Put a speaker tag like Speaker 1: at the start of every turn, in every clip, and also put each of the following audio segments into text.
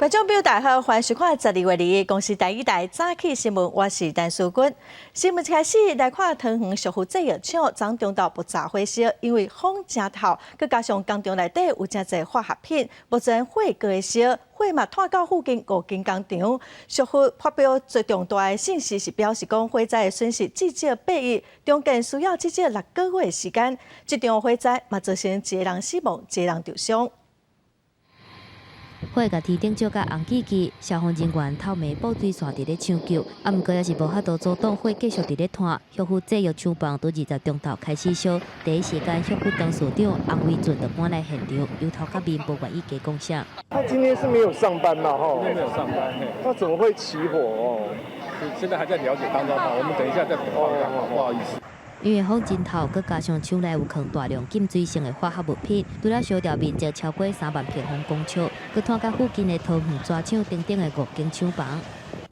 Speaker 1: 觀眾朋友大家好，歡迎收看12月2日公視第一台早起新聞，我是陳淑君。新聞開始來看桃園淑富製藥廠昨中晝爆炸火燒，因為風誠透，閣加上工廠內底有誠濟化學品，目前火閣會燒，火嘛湠到附近五間工廠。淑富發表最重大的信息是表示講，火災的損失至少8億，重建需要至少6個月的時間。這場火災嘛造成一個人死亡，一個人受傷。
Speaker 2: 火共天頂照甲紅記記，消防人員透明布水線佇咧搶救，啊，毋過猶是無法度阻擋火繼續佇咧湠。旭富製藥廠房佇20中晝開始燒，第一時間旭富董事長洪維俊就趕來現場，由頭到面無願意加講啥。
Speaker 3: 他今天是沒有上班嘛？吼，
Speaker 4: 今天沒有上班，
Speaker 3: 他怎麼會起火哦？
Speaker 4: 現在還在了解當中，我們等一下再報告，不好意思。
Speaker 2: 因為風真透，閣加上廠內有囥大量禁水性的化學物品，除了燒掉面積超過3萬平方公尺，閣湠到附近的桃園紙廠等等的五間廠房。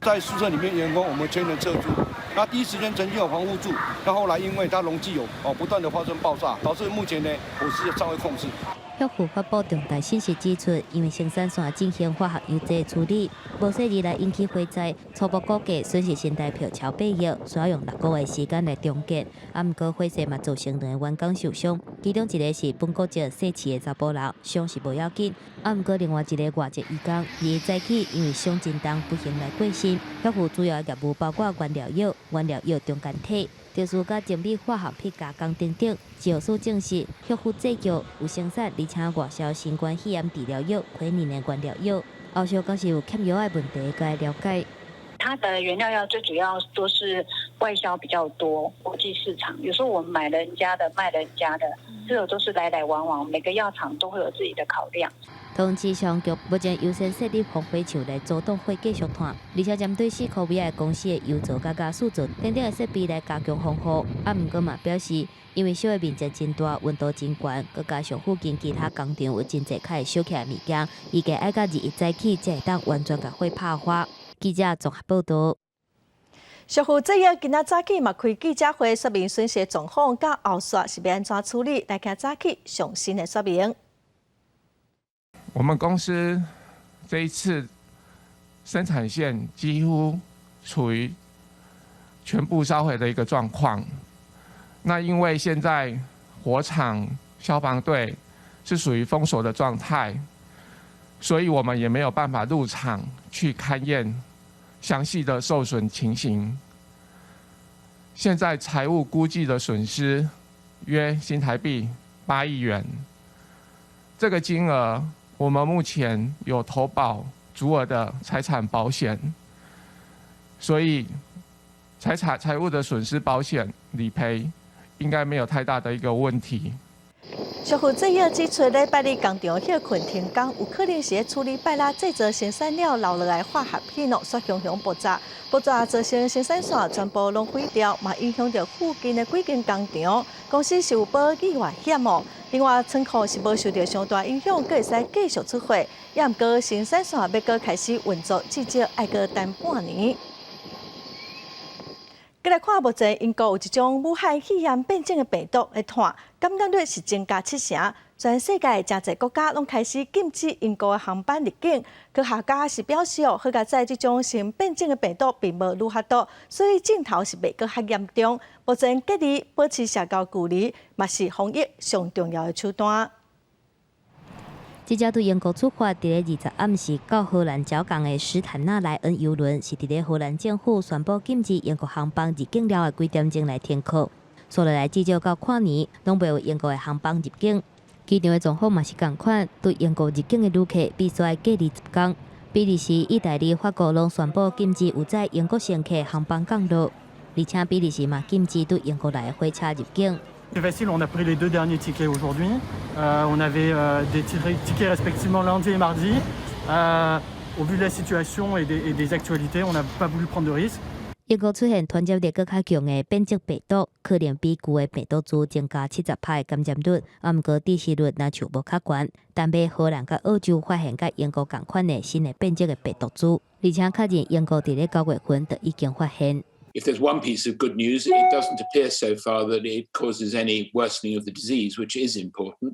Speaker 5: 在宿舍裡面員工，我們全員撤出。那第一時間曾經有防護住，那後來因為它溶劑有哦不斷的發生爆炸，導致目前呢火勢尚未控制。
Speaker 2: 旭富發布重大信息指出，因為生產線進行化學藥劑處理，無細意來引起火災，初步估計損失新台票超8億，需要用6個月時間來重建。啊，毋過火勢嘛造成兩個員工受傷，其中一個是本國籍姓徐的查埔人，傷是無要緊。啊，毋過另外一個外籍移工，二早起因為傷真重，不幸來過身。旭富主要業務包括原料藥、原料藥中間體、特殊佮精密化學品加工等等。食藥署證實，旭富製藥有生產而且外銷新冠肺炎治療藥奎寧的原料藥，後續閣是有欠藥的問題，該了解。
Speaker 6: 它的原料藥最主要都是外銷比較多，國際市場。有時候我們買人家的，賣人家的，這種都是來來往往，每個藥廠都會有自己的考量。
Speaker 2: 桃園市消防局目前優先設立防火牆來阻擋火繼續湠，而且針對四箍尾的公司的油槽佮加水槽等等的設備來加強防護。啊，毋過嘛表示，因為燒的面積真大，溫度真懸，閣加上附近其他工廠有真濟較會燒起來物件，預計愛到21早起才會當完全共火拍花。記者綜合報導。
Speaker 1: 淑富製藥今仔早起嘛開記者會，說明損失狀況，佮後續是欲按怎處理，來聽早起上新的說明。
Speaker 7: 我們公司這一次生產線幾乎處於全部燒毀的一個狀況。那因為現在火場消防隊是屬於封鎖的狀態，所以我們也沒有辦法入場去勘驗詳細的受損情形。現在財務估計的損失約新台幣8億元，這個金額我們目前有投保足額的財產保險，所以財產財務的損失保險理賠應該沒有太大的一個問題。
Speaker 1: 淑富製藥指出，禮拜日工廠歇睏停工，有可能是咧處理拜六製造生產了留落來化學品哦，煞雄雄爆炸，爆炸造成生產線全部攏毀掉，嘛影響著附近的幾間工廠。公司是有保意外險哦。另外，倉庫是無受著傷大影響，閣會使繼續出貨。也毋過生產線欲閣開始運作，至少愛閣等半年。閣來看，目前英國有一種武漢肺炎變種的病毒咧湠，感染率是增加七成。全世界誠濟國家攏開始禁止英國的航班入境。科學家是表示哦，好佳哉這種新變種的病毒並無愈較毒，所以症頭是袂閣較嚴重。目前隔離、保持社交距離，嘛是防疫上重要的手段。
Speaker 2: 這隻對英國出發，佇咧20暗時到荷蘭交港的史坦納萊恩郵輪，是佇咧荷蘭政府宣布禁止英國航班入境了後幾點鐘來停靠。紲落來至少到跨年，攏袂有英國的航班入境。機場的狀況嘛是仝款，對英國入境的旅客必須愛隔離10工。比利時、意大利、法國攏宣布禁止有載英國乘客航班降落，而且比利時嘛禁止對英國來的火車入境。
Speaker 8: C'est facile, on a pris les deux derniers tickets aujourd'hui. On avait des tickets respectivement lundi et mardi. Au vu de la situation et des actualités, on n'a pas voulu prendre de risques.
Speaker 2: 英國出現傳染力閣較強的變種病毒，可能比舊的病毒株增加70%的感染率，啊，毋過致死率若像無較懸。丹麥、荷蘭佮澳洲發現佮英國仝款的新的變種的病毒株，而且確認英國佇咧9月份就已經發現。
Speaker 9: If there's one piece of good news, it doesn't appear so far that it causes any worsening of the disease, which is important.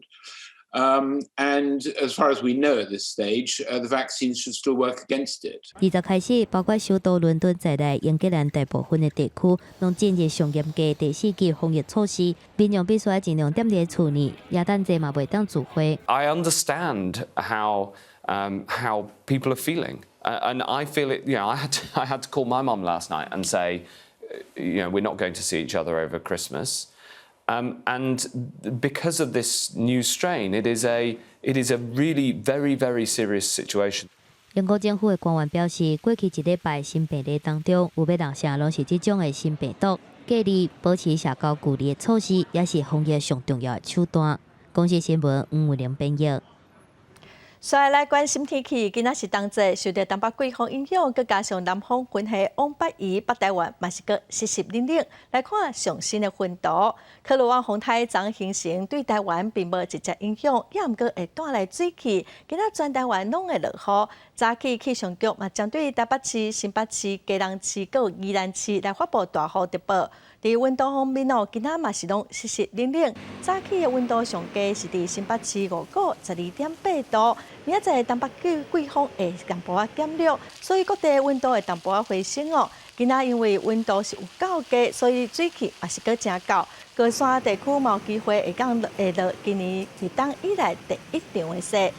Speaker 9: And as far as we know at this stage, the vaccines should still work against it.
Speaker 2: 二十開始，包括首都倫敦在內，英格蘭大部分的地區攏進入上嚴格第四級防疫措施，民眾必須愛盡量踮佇厝內，耶誕節嘛袂當聚會。
Speaker 10: I understand how people are feeling, and I feel it. I had to call my mum last night and say, we're not going to see each other over Christmas. And because of this new strain, it is a really very, very serious situation.
Speaker 2: 英國政府的官員表示，過去一禮拜新病例當中有欲六成攏是這種的新病毒。隔離、保持社交距離的措施，也是防疫上重要的手段。公視新聞吳偉玲編譯。
Speaker 1: 紲來關心天氣，今仔是冬節，受著東北季風影響，閣加上南風雲系往北移，北台灣嘛是閣濕濕冷冷。來看上新的雲圖，克魯旺風台昨形成，對台灣並無直接影響，也毋過會帶來水汽。今仔全台灣攏會落雨，早起氣象局嘛針對台北市、新北市、基隆市、閣有宜蘭市來發布大雨特報。佇溫度方面哦，今仔嘛是攏濕濕冷冷，早起的溫度上低是佇新北市五股12.8度。明仔載東北季季風會淡薄仔減弱，所以各地溫度會淡薄仔回升哦。今仔因為溫度是有夠低，所以水汽嘛是閣誠夠。高山地區嘛有機會會降會落今年入冬以來第一場的雪。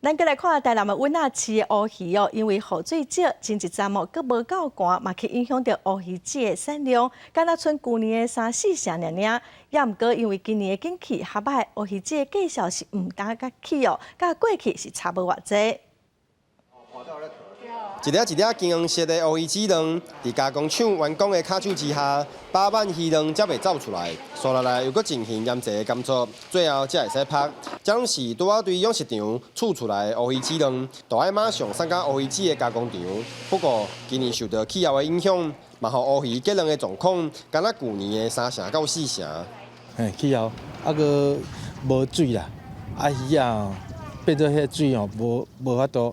Speaker 1: 咱閣來看台南的塭仔飼的烏魚哦，因為雨水少，前一站哦，閣無夠乾，嘛去影響著烏魚子的產量，敢若賰舊年的三四成爾爾。也毋過因為今年的景氣較䆀，烏魚子的價數是毋敢閣起哦，佮過去是差無偌濟。
Speaker 11: 一粒一粒金黃色的烏魚子卵，佇加工廠員工的跤手之下，飽滿魚卵才袂走出來。紲落來又閣進行醃製的工作，最後才會使曝。這攏是拄仔對養殖場取出來的烏魚子卵，都愛馬上送到烏魚子的加工場。不過今年受著氣候的影響，嘛予烏魚結卵的狀況，敢若舊年的三成到四成。
Speaker 12: 嘿，氣候啊，閣無水啦，啊魚仔變做彼个水吼，無法度。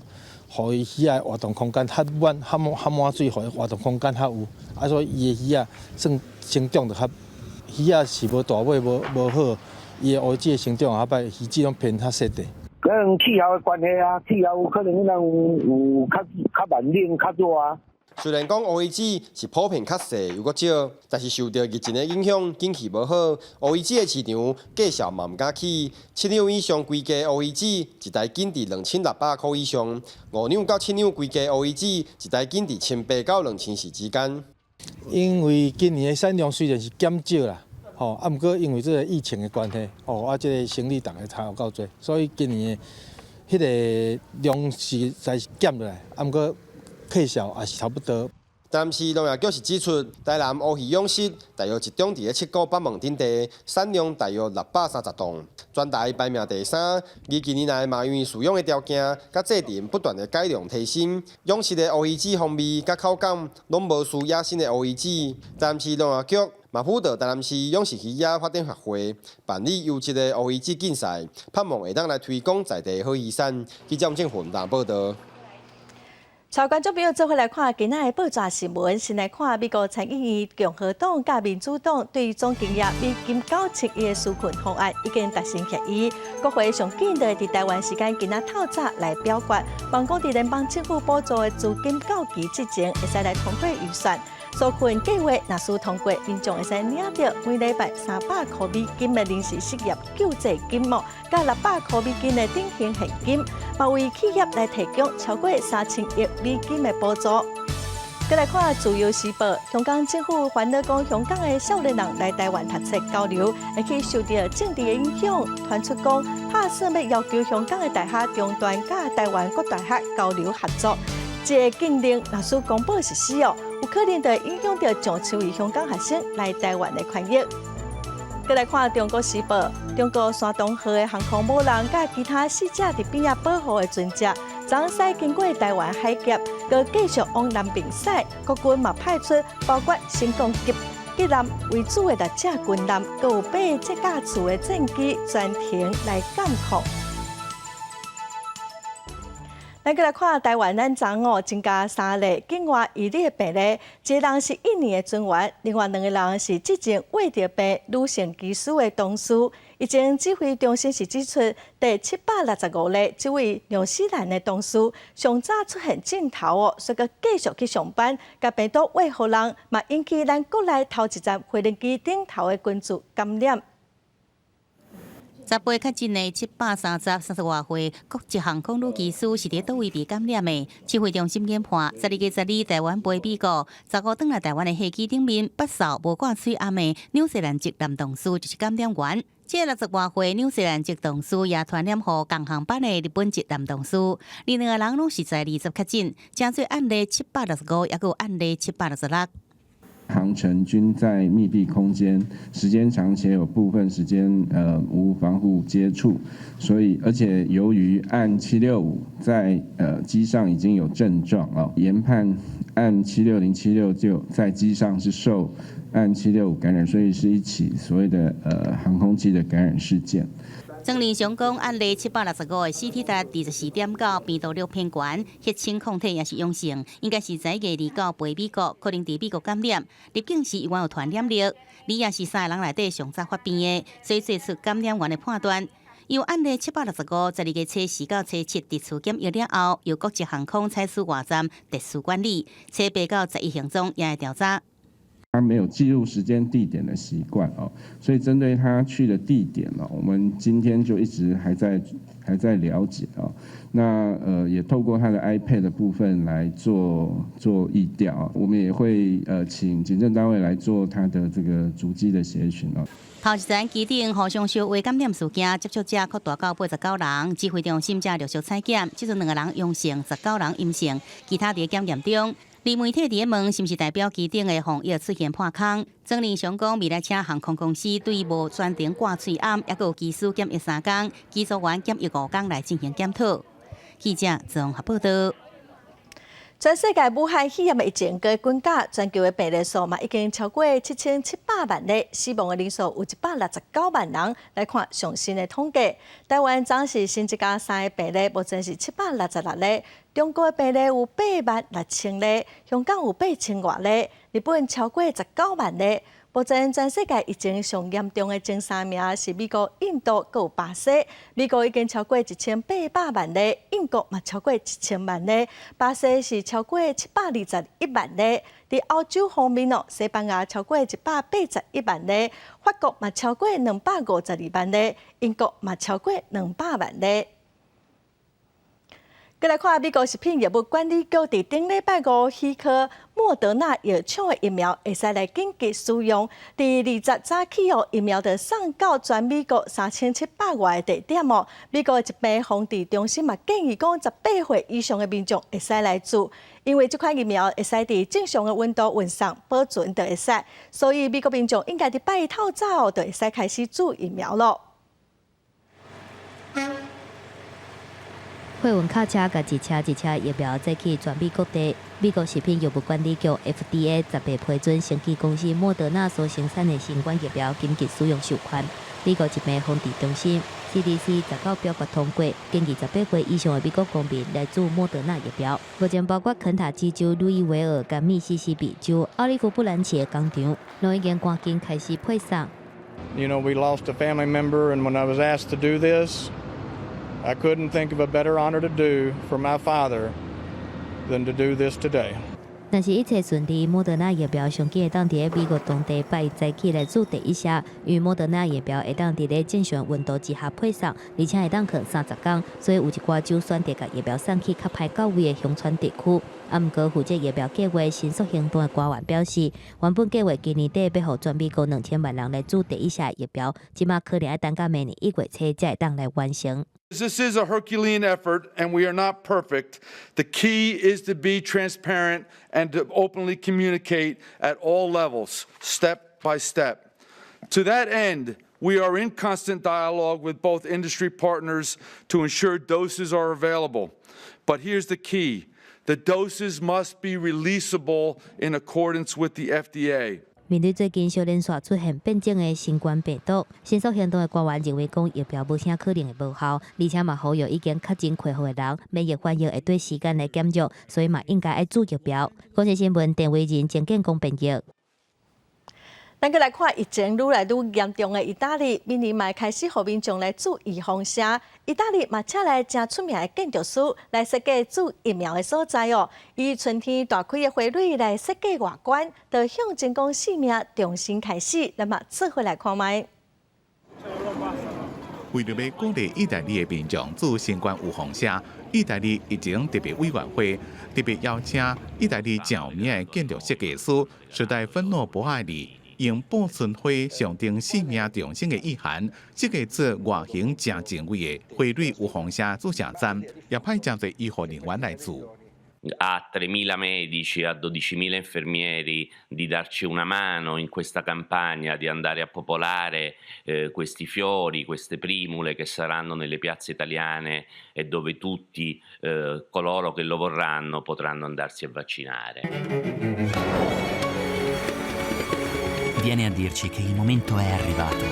Speaker 12: 予伊魚仔活動空間較滿、較滿、較滿水，予伊活動空間較有，啊，所以伊的魚仔算成長就較魚仔是無大尾無好，伊的烏魚子成長較歹，魚子攏偏較細塊。
Speaker 13: 可能氣候的關係啊，氣候有可能咱有較慢冷、較熱啊。
Speaker 11: 雖然講烏魚子是普遍較細又閣少，但是受著疫情的影響，景氣無好，烏魚子的市場價數嘛毋敢起。7兩以上規格烏魚子一台斤佇2600箍以上，5兩到7兩規格烏魚子一台斤佇1800到2400之間。
Speaker 12: 因為今年的產量雖然是減少啦，吼，啊，毋過因為這個疫情的關係，吼，啊，這個生理逐家差有夠濟，所以今年的彼个量是在減落來，啊，毋過價數也是差不多。
Speaker 11: 台南市農業局是指出，台南烏魚養殖大約集中佇咧七股北門等地，產量大約630噸，全台排名第三。而近年來嘛，因為飼養的條件佮製程不斷的改良提升，養殖的烏魚子風味佮口感攏無輸野生的烏魚子。台南市農業局嘛輔導台南市養殖魚仔發展協會辦理優質的烏魚子競賽，盼望會當來推廣在地好魚產。記者吳正雲報導。
Speaker 1: 帶觀眾朋友做伙來看今仔的報紙新聞，先來看美國參議院共和黨佮民主黨對總金額美金90億的紓困方案已經達成協議。國會上緊就會佇台灣時間今仔透早來表決，望講佇聯邦政府補助的資金到期之前，會使來通過預算。紓困計劃若是通過，民眾會使領著每禮拜300箍美金的臨時失業救濟金哦，佮600箍美金的頂薪現金，嘛為企業來提供超過3000億美金的補助。閣來看《自由時報》，香港政府煩惱講，香港的少年人來台灣讀冊交流，會去受著政治的影響，傳出講拍算欲要求香港的大學中斷佮台灣各大學交流合作。這个禁令若是公布實施哦，有可能會影響著上千位香港學生來台灣的權益。閣來看《中國時報》，中國山東號的航空母艦佮其他四隻佇邊仔保護的船隻，昨駛經過台灣海峽，閣繼續往南邊駛。國軍嘛派出包括神宮級艦為主的六隻軍艦，閣有八隻架次的戰機專程來監控。咱閣來看台灣咱昨哦，增加三例境外移入的病例，一個人是印尼的船員，另外兩個人是之前穢著病女性機師的同事。疫情指揮中心是指出，第七百六十五例這位紐西蘭的同事上早出現症頭哦，所以閣繼續去上班，共病毒餵予人，嘛引起咱國內頭一站飛行機頂頭的群聚感染。
Speaker 14: 18確診的730、30外歲國籍航空女機師是佇佗位被感染的？指揮中心研判，12月12台灣飛美國，15轉來台灣的飛機頂面，腹掃無掛喙罨的紐西蘭籍男同事就是感染源。這60外歲紐西蘭籍同事也傳染予仝航班的日本籍男同事，𪜶兩個人攏是在20確診，成做案例七百六十五，抑閣有案例766。
Speaker 15: 航程均在密閉空間，時間長且有部分時間無防護接觸，所以而且由於案765在機上已經有症狀啊，研判案76076就在機上是受案七六五感染，所以是一起所謂的航空器的感染事件。
Speaker 14: 曾仁祥講，案例七百六十五的 CT 值24.9，病毒量偏懸，血清抗體也是陽性，應該是在22號飛美國，可能佇美國感染，入境時猶原有傳染力。伊也是三個人內底上早發病的，所以做出感染源的判斷。由案例七百六十五，12月初4到初七特殊檢疫了後，由國籍航空採取外站特殊管理，初八到十一行蹤也會調查。
Speaker 15: 他沒有記錄時間地點的習慣哦，所以針對他去的地點哦，我們今天就一直還在了解哦。那也透過他的 iPad 的部分來做疫調啊，我們也會請警政單位來做他的這個足跡的協尋哦。
Speaker 14: 頭一層機頂互相相話感染事件，接觸者擴大到89人，指揮中心才陸續採檢，這陣兩個人陽性，19人陰性，其他佇檢驗中。而媒體佇咧問是毋是代表機頂的防疫出現破空？曾仁祥講，未來請航空公司對無全程掛喙罨，抑閣有機師檢疫三工，機組員檢疫五工來進行檢討。記者綜合報道。
Speaker 1: 全世界武漢肺炎的疫情閣滾價，全球的病例數嘛已經超過7700萬例，死亡的人數有169萬人。來看上新的統計，台灣昨是新增加三个病例，目前是766例。中國的病例有8萬6千例，香港有8000外例，日本超過19萬例。目前全世界疫情上嚴重的前三名是美國、印度閣有巴西。美國已經超過1800萬例，印度嘛超過1000萬例，巴西是超過721萬例。佇歐洲方面哦，西班牙超過181萬例，法國嘛超過252萬例，英國嘛超過200萬例。閣來看美國食品藥物管理局佇頂禮拜五許可莫德納藥廠的疫苗會使來緊急使用。佇20早起哦，疫苗就送到全美國3700外個地點哦。美國疾病防治中心嘛建議講，18歲以上的民眾會使來注，因為這款疫苗會使佇正常的溫度運送保存就會使，所以美國民眾應該佇拜一透早就會使開始注疫苗囉。
Speaker 2: 貨運卡車共一車一車疫苗載去全美各地。美國食品藥物管理局 FDA 18批准生技公司莫德納所生產的新冠疫苗緊急使用授權。美國疾病防治中心 CDC 19表決通過，建議18歲以上的美國公民來注莫德納疫苗。目前包括肯塔基州、路易維爾佮密西西比州奧利弗布蘭奇的工廠，攏已經趕緊開始配送。
Speaker 16: We lost a family member, and when I was asked to do this, I couldn't think of a better honor to do for my father than to do this today.
Speaker 2: 若是一切順利，莫德納疫苗上緊會當佇美國當地拜一早起來注第一針，因為莫德納疫苗會當佇咧正常溫度之下配送，而且會當囥30工，所以有一寡州選擇共疫苗送去較歹到位的鄉村地區。啊，毋過負責疫苗計劃神速行動的官員表示，原本計劃今年底欲予全美國2000萬人來注第一針疫苗，這馬可能愛等到明年1月初才會當來完成。
Speaker 16: This is a Herculean effort, and we are not perfect. The key is to be transparent and to openly communicate at all levels, step by step. To that end, we are in constant dialogue with both industry partners to ensure doses are available. But here's the key. The doses must be releasable in accordance with the FDA.
Speaker 2: 面對最近小連續出現變種的新冠病毒，神速行動的官員認為講疫苗無啥可能會無效，而且嘛呼籲已經確診恢復的人，免疫反應會對時間來減弱，所以嘛應該愛注疫苗。公視新聞鄭惟仁、鄭建功編譯。
Speaker 1: 咱閣來看疫情愈來愈嚴重的意大利，明年嘛開始予民眾來注預防射。意大利嘛請來誠出名的建築師來設計注疫苗的所在哦，以春天大開的花蕊來設計外觀，就象徵講生命重新開始。咱嘛做伙來看覓。
Speaker 17: 為著欲鼓勵意大利的民眾注新冠預防射，意大利疫情特別委員會特別邀請意大利著名的建築設計師史代芬諾博艾利，用報春花象徵生命重生的意涵，設計出外形誠前衛的花蕊預防射注射站，也派誠濟醫護人員來注。
Speaker 18: A 3.000 medici, a 12.000 infermieri di darci una mano in questa campagna, di andare a popolare questi fiori, queste primule che saranno nelle piazze italiane e dove tutti coloro che lo vorranno potranno andarsi a vaccinare.
Speaker 19: Viene a dirci che il momento è arrivato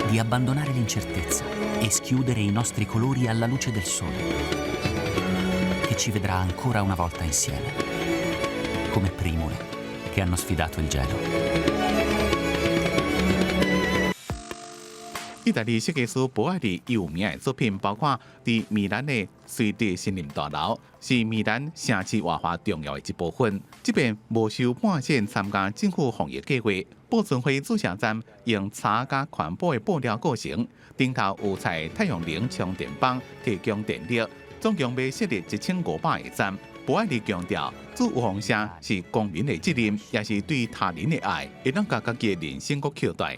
Speaker 19: di abbandonare l'incertezza e schiudere i nostri colori alla luce del sole, che ci vedrà ancora una volta insieme, come primule che hanno sfidato il gelo.
Speaker 17: 意大利設計師博艾利有名的作品包括佇米蘭的瑞德森林大樓，是米蘭城市活化重要的一部分。這遍無收半仙參加政府防疫計劃，報春花注射站用柴佮環保的布料構成，頂頭有採太陽能充電枋提供電力。總共欲設立1500個站。博艾利強調，注預防射是公民的責任，也是對他人的愛，會當共家己的人生閣抾大。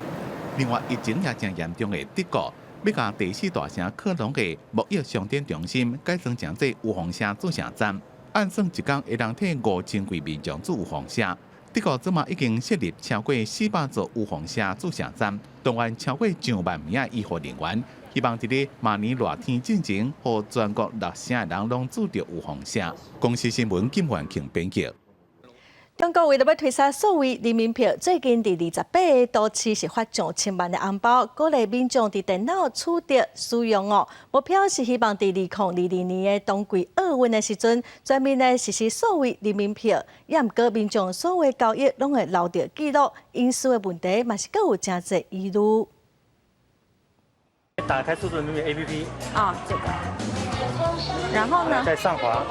Speaker 17: 另外，疫情也誠嚴重的德國，欲共第四大城科隆的貿易商店中心改裝成做預防射注射站，按算一工會當替5000幾民眾注預防射。德國這馬已經設立超過400座預防射注射站，動員超過上萬名的醫護人員，希望佇咧明年熱天進前，予全國六成的人攏注著預防射。公視新聞金元慶編輯。
Speaker 1: 中國為著欲推銷數位人民幣，最近佇28個都市是發上千萬的紅包，鼓勵民眾佇電腦取得使用哦。目標是希望佇2022年的冬季奧運的時陣，全面來實施數位人民幣。也毋過民眾所有交易攏會留著記錄，隱私的問題嘛是閣有誠濟疑慮。
Speaker 8: 打開數字人民幣 APP
Speaker 20: 啊，這個，然後呢？
Speaker 8: 再上滑。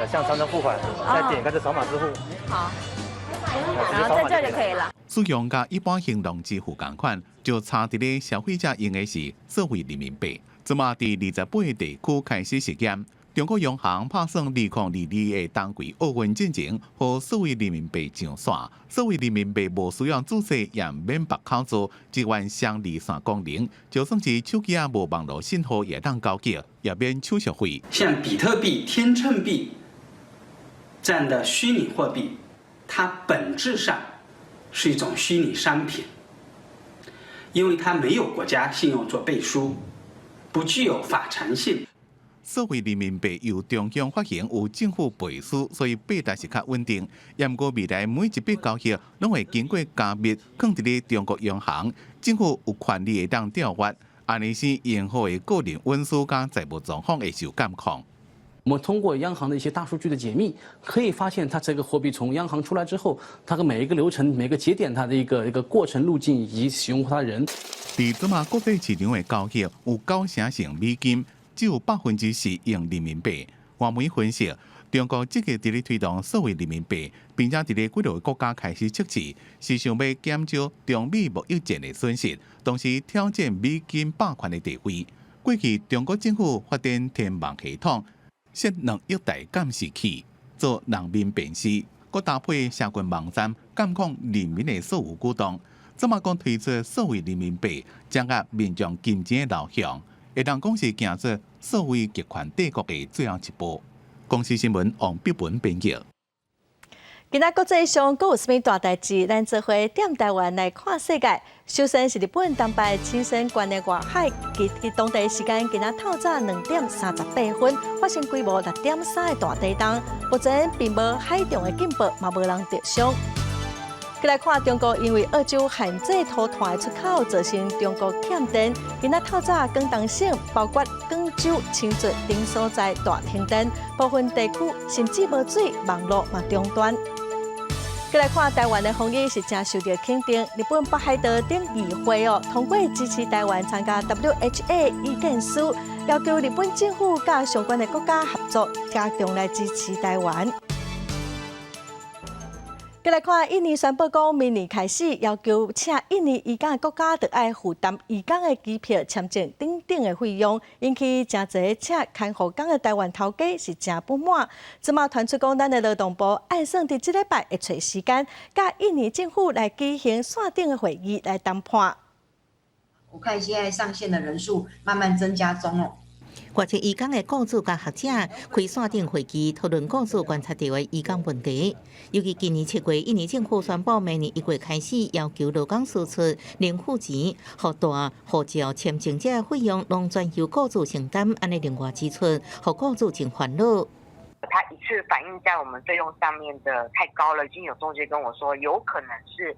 Speaker 8: 向商家付款，再點開這掃碼支付。
Speaker 20: 好，然後在這就可以了。
Speaker 17: 使用佮一般行動支付仝款，就差佇咧消費者用的是數位人民幣。這馬佇28個地區開始實驗，中國央行拍算2022的冬季奧運進前，予數位人民幣上線。數位人民幣無需要註冊，也免縛口座，支援雙離線功能，就算是手機仔無網路信號，也當交易，也免手續費。
Speaker 21: 像比特幣、天秤幣這樣的虛擬貨幣，它本質上是一種虛擬商品，因為它沒有國家信用做背書，不具有法償性。
Speaker 17: 數位人民幣由中央發行，有政府背書，所以幣值是較穩定。也毋過未來每一筆交易攏會經過加密，囥佇咧中國央行，政府有權利會當調閱，按呢使用戶的個人隱私佮財務狀況會受監控。
Speaker 22: 我們通過央行的一些大數據的解密，可以發現它這個貨幣從央行出來之後，它的每一個流程、每個節點，它的一個過程路徑以及使用它的人。
Speaker 17: 佇這馬國際市場的交易有九成是用美金，只有4%用人民幣。外媒分析，中國積極佇咧推動數位人民幣，並且佇咧幾个國家開始測試，是想欲減少中美貿易戰的損失，同時挑戰美金霸權的地位。過去中國政府發展天網系統，設2億台監視器做人面辨識，閣搭配社群網站監控人民的所有舉動。這馬講推出數位人民幣，掌握民眾金錢的流向，會當講是行出數位極權帝國的最後一步。公視新聞王碧文編譯。
Speaker 1: 今仔國際上閣有啥物大代誌？咱做伙踮台灣來看世界。首先是日本東北青森縣的外海，佇當地時間今仔透早2點38分發生規模6.3的大地動，目前並無海中的警報，嘛無人著傷。來看中國，因為澳洲限制塗炭的出口，造成中國欠電。今仔透早，廣東省包括廣州、深圳等所在大停電，部分地區甚至無水，網路嘛中斷。閣來看台灣的防疫是誠受著肯定，日本北海道等議會哦通過支持台灣參加 WHA 意見書，要求日本政府佮相關的國家合作，加強來支持台灣。閣來看，印尼宣布講，明年開始要求請印尼移工的國家，著愛負擔移工的機票、簽證等等的費用，引起誠濟請看護工的台灣頭家是誠不滿。這馬傳出講，咱的勞動部按算佇這禮拜會揣時間，佮印尼政府來舉行線頂的會議來談判。
Speaker 3: 我看現在上線的人數慢慢增加中哦。
Speaker 4: 外籍移工的雇主佮學者開線頂會議，討論雇主觀察著的移工問題。尤其今年7月，印尼政府宣布，明年1月開始要求勞工輸出零付錢，予大護照、簽證這費用攏全由雇主承擔。按呢另外支出，予雇主真煩惱。
Speaker 23: 他一次反映在我們費用上面的太高了，已經有中介跟我說，有可能是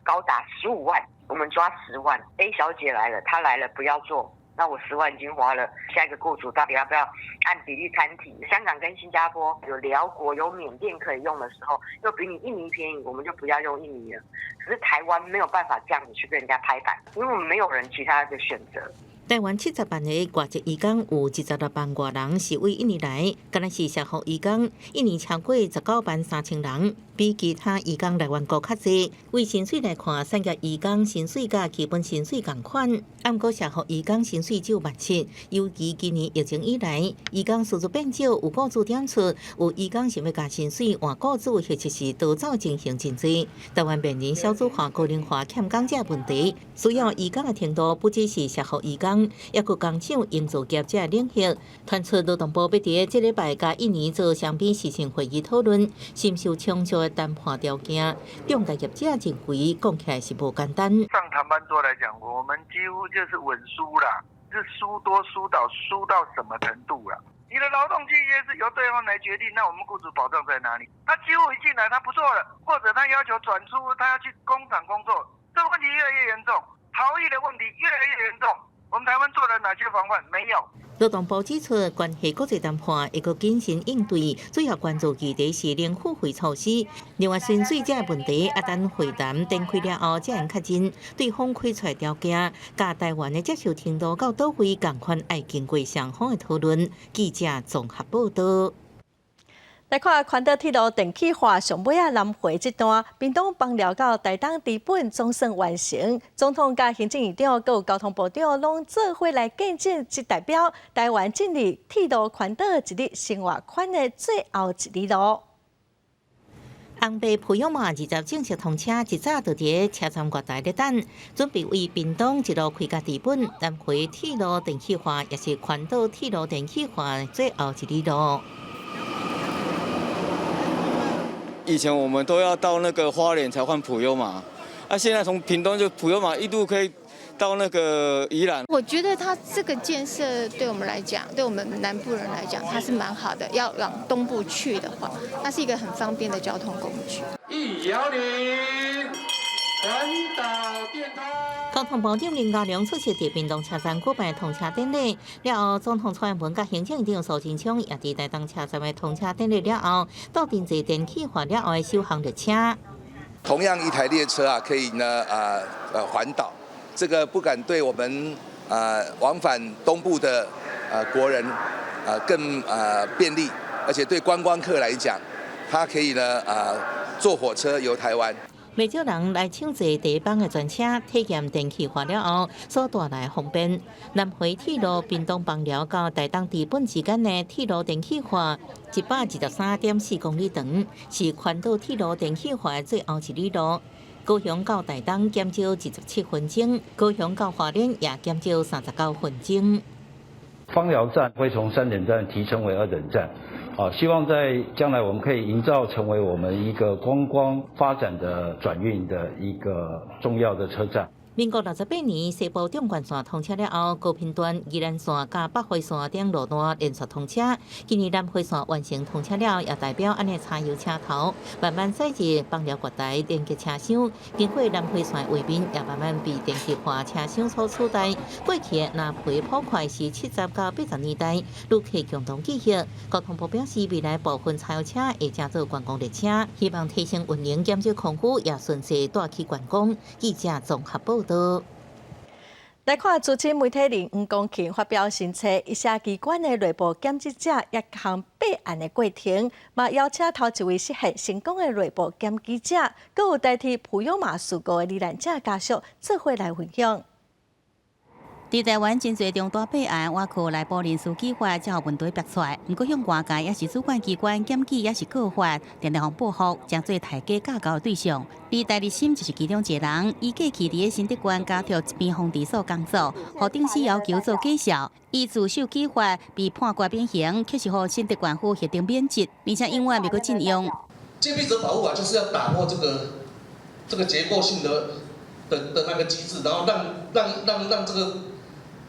Speaker 23: 高達15萬，我們抓十萬。A 小姐來了，她來了不要做。那我十萬已經花了，下一個雇主到底要不要按比例攤提？香港跟新加坡有寮國有緬甸可以用的時候，又比你印尼便宜，我們就不要用印尼了。可是台灣沒有辦法這樣子去跟人家拍板，因為我們沒有人其他的選擇。
Speaker 4: 台灣70萬个外籍移工，有26萬外人是對印尼來，敢若是社福移工，一年超過19萬3千人，比其他移工來源國較濟。對薪水來看，產業移工薪水佮基本薪水仝款，毋過社福移工薪水只有17,000。尤其今年疫情以來，移工輸入變少，有雇主點出，有移工想欲加薪水換雇主，或者是逃走情形真濟。台灣面臨少子化、高齡化、欠工這問題，需要移工的程度不只是社福移工。抑閣工廠營造業這領域，傳出勞動部欲佇這禮拜佮印尼做雙邊視訊會議討論，是毋是有充足的談判條件？中介業者認為講起來是無簡單。
Speaker 24: 上談判桌來講，我們幾乎就是穩輸啦，是輸多輸到輸到什麼程度啦？你的勞動契約是由對方來決定，那我們雇主保障在哪裡？他幾乎一進來他不做了，或者他要求轉出，他要去工廠工作，這個問題越來越嚴重，逃逸的問題越來越嚴重。我們台灣做了哪些防範？沒有。
Speaker 4: 勞動部指出，關係國際談判會閣謹慎應對，主要關注議題是零付費措施。另外，薪水這個問題，啊等會談展開了後，才會確認對方開出條件，佮台灣的接受程度到佗位仝款，愛經過雙方的討論。記者綜合報道。
Speaker 1: 來看環島鐵路電氣化上尾仔南迴這段，屏東枋寮到台東知本總算完成。總統佮行政院長、閣有交通部長攏做伙來見證，這代表台灣進入鐵路環島一日生活圈的最後一里路。
Speaker 4: 紅白普悠瑪20正式通車，一早就佇車站月台咧等，準備對屏東一路開到知本，南迴鐵路電氣化，也是環島鐵路電氣化最後一里路。
Speaker 25: 以前我們都要到那個花蓮才換普悠瑪，啊，現在從屏東就普悠瑪一路可以到那個宜蘭。
Speaker 26: 我覺得它這個建設對我們來講，對我們南部人來講，它是蠻好的。要往東部去的話，它是一個很方便的交通工具。
Speaker 7: 110，環島電通。
Speaker 4: 交通部長林佳龍出席佇屏東車站舉辦通車典禮，了後總統蔡英文佮行政院長蘇貞昌也佇台東車站的通車典禮了後，鬥陣坐電氣化了後的首航列車。
Speaker 27: 同樣一台列車啊，可以呢環島，這個不敢對我們往返東部的國人更便利，而且對觀光客來講，他可以呢坐火車遊台灣。
Speaker 4: 袂少人來搶坐第一班的專車，體驗電氣化了後所帶來的方便。南迴鐵路屏東枋寮到台東知本之間的鐵路電氣化123.4公里長，是環島鐵路電氣化的最後一里路。高雄到台東減少27分鐘，高雄到花蓮也減少39分鐘。
Speaker 28: 枋寮站會從三等站提升為二等站。啊，希望在將來我們可以營造成為我們一個觀光發展的轉運的一個重要的車站。
Speaker 4: 民國68年西部縱貫線通車了後，高屏段、宜蘭線佮北迴線等路段連續通車。今年南迴線完成通車了，也代表按呢柴油車頭慢慢駛入枋寮月台連結車廂。經過南迴線畫面，也慢慢被電氣化車廂所取代。過去的藍皮普快是70到80年代旅客共同記憶。交通部表示，未來部分柴油車會加做觀光列車，希望提升運營、減少空污，也順勢帶起觀光。記者綜合報導。
Speaker 1: 來看資深媒體人黃光芹發表新冊，伊寫機關的內部檢舉者一項弊案的過程，嘛邀請頭一位實現成功的內部檢舉者，閣有代替普悠瑪事故的罹難者家屬做伙來分享。
Speaker 14: 佇台灣真濟重大弊案，倚靠內部人士舉發，才予問題爆出來。毋過向外界抑是主管機關檢舉，抑是告發，定定予報復，成做刣雞咬狗的對象。而戴立審就是其中一個人。伊過去佇咧新德縣家族一邊風治所工作，予頂司要求做介紹，伊自首舉發被判決免刑，卻是予新德縣府核定免職，而且永遠袂閣進用。
Speaker 5: 揭秘者保護法就是要打破這個結構性的那個機制，然後讓這個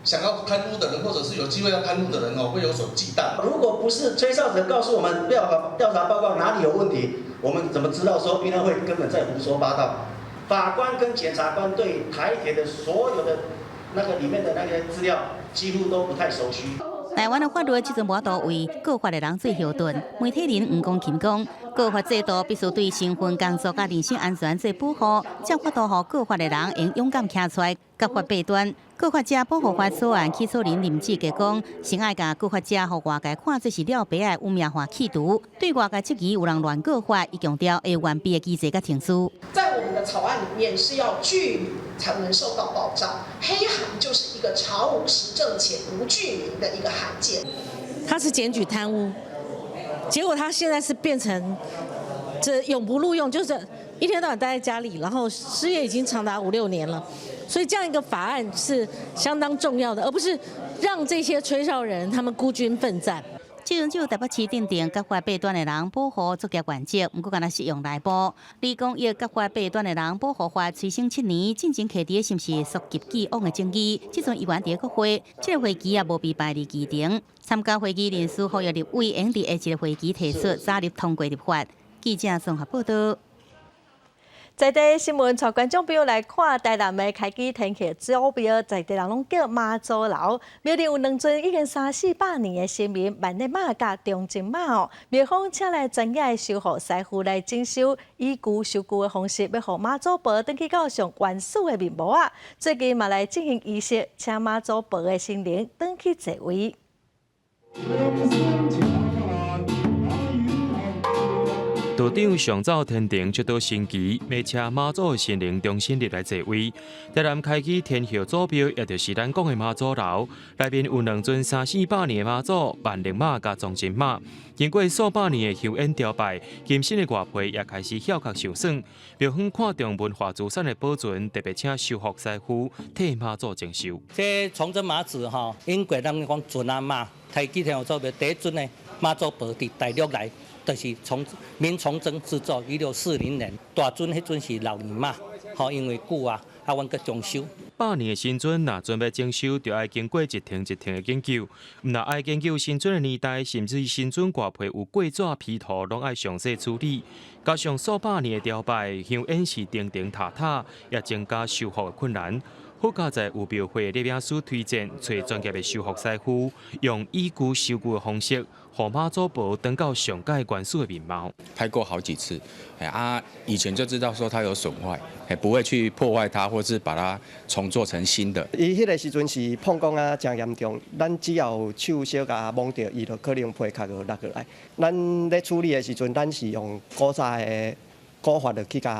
Speaker 5: 想要貪污的人，或者是有機會要貪污的人哦，會有所忌憚。
Speaker 6: 如果不是吹哨者告訴我們調查報告哪裡有問題，我們怎麼知道說運安會根本在胡說八道？法官跟檢察官對台鐵的所有的那個裡面的那些資料幾乎都不太熟悉。
Speaker 14: 台灣的法律這陣無法度為告發的人做後盾。媒體人黃光芹講，告發制度必須對身份、工作佮人身安全做保護，才有法度予告發的人會勇敢徛出來揭發弊端。告發者保護法草案起草人林志傑講，先愛共告發者予外界看，這是了白仔的污名化企圖，對外界質疑有人亂告發，伊強調會完備的機制佮程序。
Speaker 9: 在我們的草案裡面是要具名才能受到保障，黑函就是一個查無實證且不具名的一個函件。
Speaker 10: 他是檢舉貪污，結果他現在是變成這永不錄用，就是一天到晚待在家裡，然後失業已經長達五六年了。所以這樣一個法案是相當重要的，而不是讓這些吹哨人他們孤軍奮戰。
Speaker 14: 這陣就台北市訂定揭發弊端的人保護作業原則，毋過敢若適用內部。李公益揭發弊端的人保護法催生7年，進前提的是毋是溯及既往的爭議？這陣議員佇國會，這個會期也無被排佇議程。參加會議人數呼籲立委應佇下一個會期提出早日通過立法。記者綜合報道。
Speaker 1: 在地新聞，帶觀眾朋友來看台南的開基天后祖廟，在地人攏叫媽祖樓。廟裡有兩尊已經三四百年的神明萬曆媽佮忠貞媽哦。廟方請來專業的修復師傅來整修，以舊修舊的方式，欲予媽祖婆轉去到上原始的面貌啊！最近嘛來進行儀式，請媽祖婆的神靈轉去座位。
Speaker 11: 道長上早天庭出到神祇，欲請媽祖的神靈重新入來座位。台南開基天后祖廟，也就是咱講的媽祖樓，內面有兩尊三四百年的媽祖萬曆媽佮忠貞媽。經過數百年的香煙朝拜，金身的外皮也開始翹殼受損。廟方看重文化資產的保存，特別請修復師傅替媽祖整修。
Speaker 12: 這崇禎媽子吼，英國人講尊阿媽，開基天后祖廟第一尊的媽祖婆佇大陸來。就是從明崇禎製作，1640年，大尊彼陣是老年媽，吼，因為久啊，啊，阮閣重修。
Speaker 11: 百年的神尊，若準備整修，就愛經過一層一層的研究。毋若愛研究神尊的年代，甚至神尊外皮有過紙皮塗，攏愛詳細處理。加上數百年的朝拜，香煙是重重塔塔，也增加修復的困難。好佳哉有廟會的攝影師推薦，揣專業的修復師傅，用以舊修舊的方式，予媽祖婆轉到上蓋原始的面貌。
Speaker 13: 拍過好幾次，哎啊，以前就知道說它有損壞，哎，不會去破壞它，或是把它重做成新的。
Speaker 15: 伊彼個時陣是碰光啊，誠嚴重，咱只要手小共摸著，伊就可能皮殼就落落來。咱咧處理的時陣，咱是用古早的古法落去共